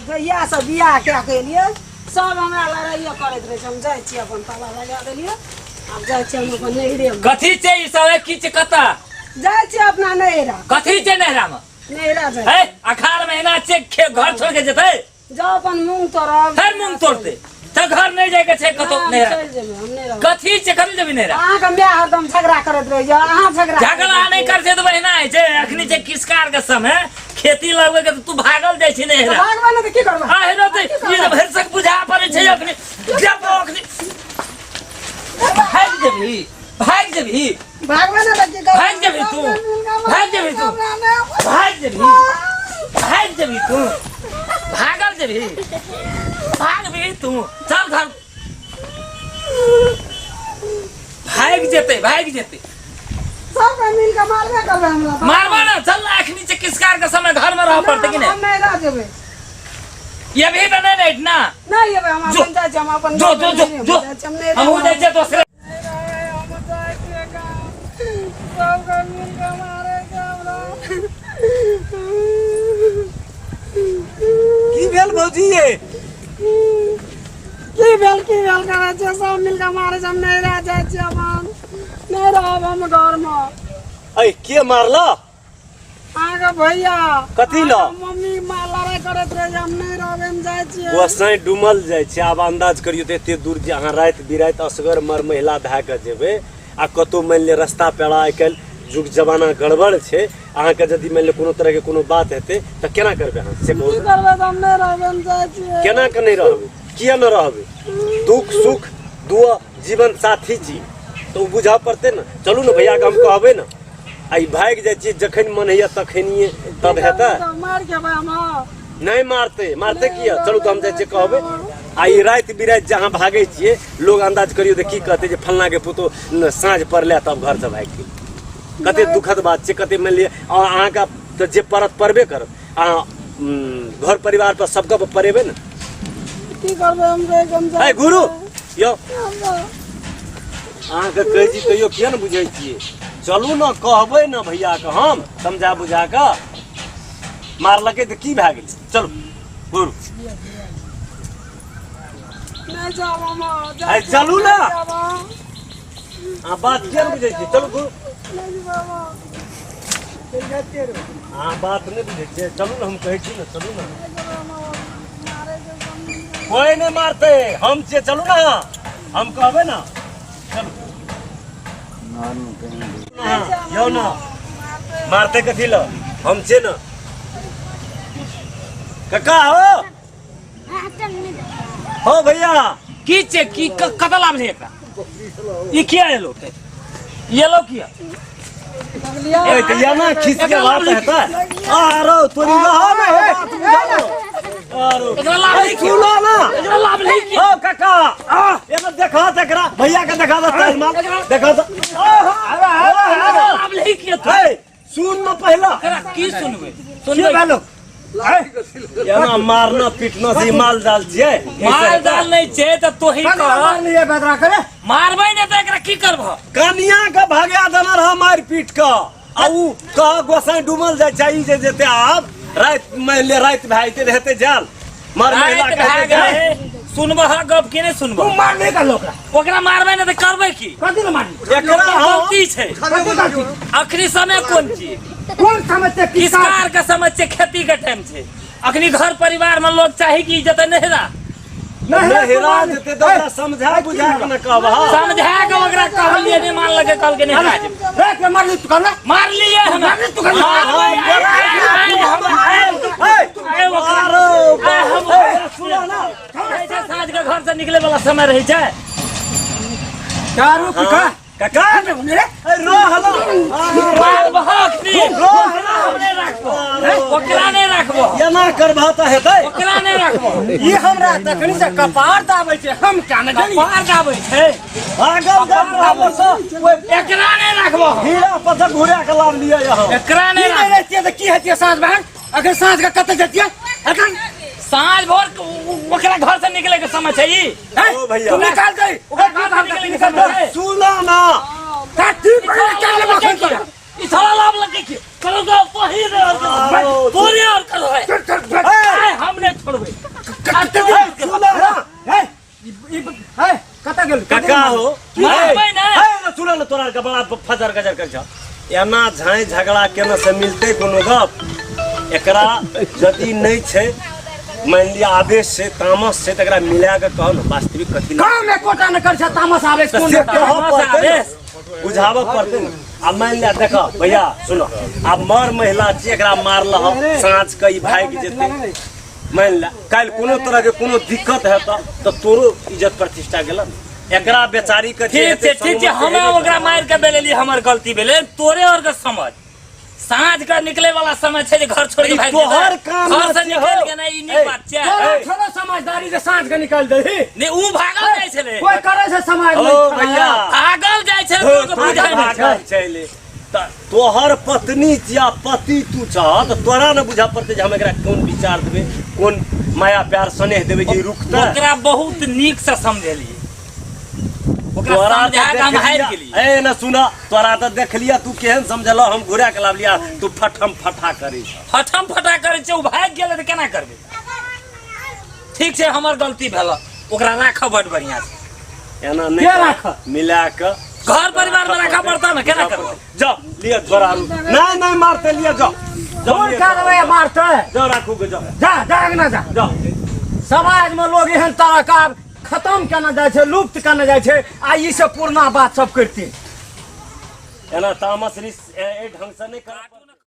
जहियासँ बियाह कए कऽ एलियै सब हमरा लड़ाइए करैत रहै छै। हम जाइ छी, अपन ताला लगा देलियै, आब जाइ छी हम अपन नैहरेमे। कथी छै ई सब? की छै? कतऽ जाइ छी? अपना नैहरा। कथी छै नैहरामे? नैहरा जाइ। है अखाड़ महीना छै, घर छोड़ के जेतै? जाउ, अपन मूंग तोड़ब। फेर मूंग तोड़तै तऽ घर नहि जायके छै कतौ? हम नैहरा चलि जेबै, हम नहि रहब। कथी छै? कथी जेबी नैहरा? अहाँके माय हरदम झगड़ा करैत रहैया, अहाँ झगड़ा झगड़ा नहि कर छै तऽ बहिना होइ छै। अखनी छै किसकार के समय, खेती लगबै के, तऽ तू भागल जाइ छी नैहरा। भागबै ने तऽ की करबै? आ हेरो तऽ ई तऽ भरिसक बुझा पड़ै छै। अखनी जेबो, अखनी भागि जेबही, भागि जेबही। भागबै ने तऽ की करबै? भागि जेबही तू, भागि जेबही तू, भागि जेबही, भागि जेबही तू, भागल जेबही, भागबही तू। चल घर, भागि जेतै, भागि जेतै। सबके मिल के मारबे करबै हमरा। मारबा ना, चल ना। अखनी छै किसकार के समय, घर में रह पड़तै कि हम नहीं? नहीं रह जेबै। ये भी तो नहीं नहीं ना। नहीं जेबै हम। जो। अपन जाइ छी, हम अपन जो जो जो जो। जाइ छी, हम नहि हमहूँ जाइ छियै दोसरे। हम जाइ छियै गाँव, सबके मिल के मारे छै हमरा। की भेल भौजी ये? की भेल, की भेल करै छै? सब मिल के मारे छै, हम नहि रह जाइ छियै अपन, नहि रहब हम घरमे। ऐ, के मारला? अहाँके भैया। कथी लए? अहाँके मम्मी माँ लड़ाइ करैत रहै छै, हम नहि रहबै, हम जाइ छियै। गोसाई डूमल जाइ छै। आब अंदाज करियौ तऽ एते दूर जे अहाँ राति बिराति असगर मर महिला भए कऽ जेबै आ कतहु मानि लिअ रस्ता पेड़ा, आइ काल्हि जुग जमाना गड़बड़ छै। अहाँके यदि मानि लिअ कोनो तरहके कोनो बात हेतै तऽ केना करबै अहाँ से कहू? की करबै तऽ हम नहि रहबै, हम जाइ छियै। केना के नहि रहबै? किया नहि रहबै? दुख सुख दुआ जीवन साथी छी तऽ ओ बुझऽ पड़तै ने। चलू ने, भैयाके हम कहबै ने। आ ई भागि जाइ छियै जखन मन होइया तखनिये, तब हेतै? मार खेबै हम। नहि मारतै, मारतै किया? चलू तऽ हम जाइ छियै कहबै। आ ई राति बिराति जे अहाँ भागै छियै, लोग अंदाज करियौ तऽ की कहतै जे फल्लाँ के पुतोह न साँझ पड़लै तब घरसँ भागि गेल। कते दुखद बात छै, कते मानि लिअ अहाँके तऽ जे पड़त पड़बे करत, अहाँ घर परिवार पर सबके पड़ेबै ने। की करबै, हम रहि कऽ हम है गुरु यौ, अहाँके कहै छी तैयो किया ने बुझै छियै? चलू ने, कहबै ने भैयाके हम समझा बुझा कऽ। मारलकै तऽ की भए गेलै? चलू गुरु। नहि जाब हम। आइ चलू ने। अहाँ बात किया ने बुझै छियै? चलू गुरु। नहि जाब हम। अहाँ बात नहि बुझै छियै। चलू ने, हम कहै छी ने, चलू ने। कोई नहि मारतै, हम छियै। चलू ने, हम कहबै ने, चलू। यौ ने, मारतै कथी लए? हम छियै ने। काका हो, हो भैया। की छै? की कतऽ लाभ छै एकरा? ई किया एलो? एलो किया? ए तऽ एना खींच के बात हेतै? आरो तोरी रह ने, हे बात बुझालो। आरो एकरा लाभ ए, नहीं किया। सुनो ना। एकरा लाभ नहीं किया। ओ काका, आ एना देखा तऽ एकरा भैया के देखा दे, ताल माल देखा दे। एकरा लाभ नहीं किया तू। हे, सुन न पहिला। एकरा की सुनबै? के सुनबै भेलो एना मारना पीटना से ई माल जाल छियै? माल जाल नहि छै तऽ तोही कह। लिए बदरा करे। मारबै नहि तऽ एकरा की करबह? कनिया के भगा देने रह मारि पीट के, आ ऊ कह गोसाई डूमल जाइ छै। ई जे जेते आब राति मानि ले राति भए जेतै तऽ हेतै जाल मर महिला राति के भए हेतै जाल। गेलै, सुनबह गप की नहि सुनबह? तू मार नहीं कर ओकरा। ओकरा मारबै नहि तऽ करबै की? कथी ले मारली? एकरा हम गलती छै। कथी गलती? अखनी समय कोन चीज? कोन समय छै? किसकार के समय छै, खेती के टाइम छै। अखनी घर परिवार में लोग चाही कि जते नहिरा। नहिरा जेतै तऽ ओकरा समझा बुझा के ने कहबह। समझा के ओकरा कहलिए, नहि मानलकै, कहलकै नहिरा जेबै। रात में मारली तू कहला। मारलिए हम। मारली तू कहला। आरो सुनो ना, साँझ के घर से निकले वाला समय रहे छै। दारू पी का काका ए, रो हलो। मार बहक नी। ओकरा नहि राखबो, ओकरा नहि राखबो। एना करबह तऽ हेतै? ओकरा नहि राखबो। ई हमरा तखनी से कपार दाबै छै, हम क्या न जानी। कपार दाबै छै। भागल जाय बराबर से ओहि एकरा नहि राखबो। हीरा पत्थर घुरा के लाभ लिअ यहाँ। एकरा ई नहि नहि राखबो। रहतियै तऽ की हेतियै साँझ भर? अखन साँझ के कतऽ जतियै अखन? साँझ भोर ओकरा घर से निकले के समय छै ई। ओ भैया। तू निकाल दे। ओकरा घर से निकले के समय छै। सुनो ना। काटी पकड़ के लेबो अखन तोरा। ई साला लाभ लगे की करो तो तोही रे और करो। तोरे और करो है। चल चल चल। आय, हम नहीं छोड़बै। का हो मारबै ने। हे ना सुन न तोरा के बड़ा फजर गजर कर छ एना झाई झगड़ा केने से मिलते कोनो गप एकरा यदि नहीं छै मान लिया आवेश छै तामस छै त एकरा मिला के कहो न वास्तविक कथी लए काम एकोटा न कर छ तामस आवेश तऽ कोन से देता? कहऽ तामस पड़तै ने, आवेश। बुझाबऽ पड़तै ने आ मानि लिअ देखऽ भैया सुनो आब मर महिला छी एकरा मारलह साँझ के ई भागि जेतै मानि ले काल्हि कोनो तरह के कोनो दिक्कत हेतऽ तऽ तोरो इज्जत प्रतिष्ठा गेल ने एकरा बेचारी के जे ठीक छै हेतै ठीक छै संगमे हमे हेबे ओकरा मारि के बेलेली हमर गलती भेलै तोरे और के समझ साँझ के निकले वाला समय छै जे घर छोड़ के ई भागि तोहर जेतै। काम घर से ना छियै निकल हौ। के नहि ई ए, नीक बात छै तोरा ए। थोड़ा समझदारी जे साँझ के निकाल दही नहि ऊ भागल जाइ छलै कोई करे छै समाज में ओ भैया भागल जाइ छलै तोर लोक बुझै नहि छै भागल छलै तऽ तोहर पत्नी या पति तू छह तऽ तोरा ने बुझा पड़तै जे हम एकरा कोन विचार देबै कोन माया प्यार स्नेह देबै जे ई रुकतै ओकरा बहुत नीक से समझेलियै ओकरा तोरा समझा तऽ के हम हारि देखलिया गेलियै ए न सुन तोरा तऽ देखलिया तू केहन समझल हम घुरा के लाबलिया तू फटम फटा करै छह फटम फटा करै छै ओ भागि गेलै तऽ केना करबै ठीक छै हमर गलती भेल ओकरा राखऽ बड बढ़िआँ छै एना नहि के कर। राखऽ? मिला के घर परिवार में राखऽ पड़ता ने केना करबै जाओ लिअ झोरा आरू नहीं नहीं मारते लिअ जाओ जाओ कोन लिअ करबै मारतै जाओ राखू के जाओ जा जा अंगना जा जाओ समाज में लोग एहन तरह का खत्म केने जाइ छै लुप्त केने जाइ छै आ ई सब पुरना बात सब करते एना तामस रिस एहि ढंग से नहि करऽ।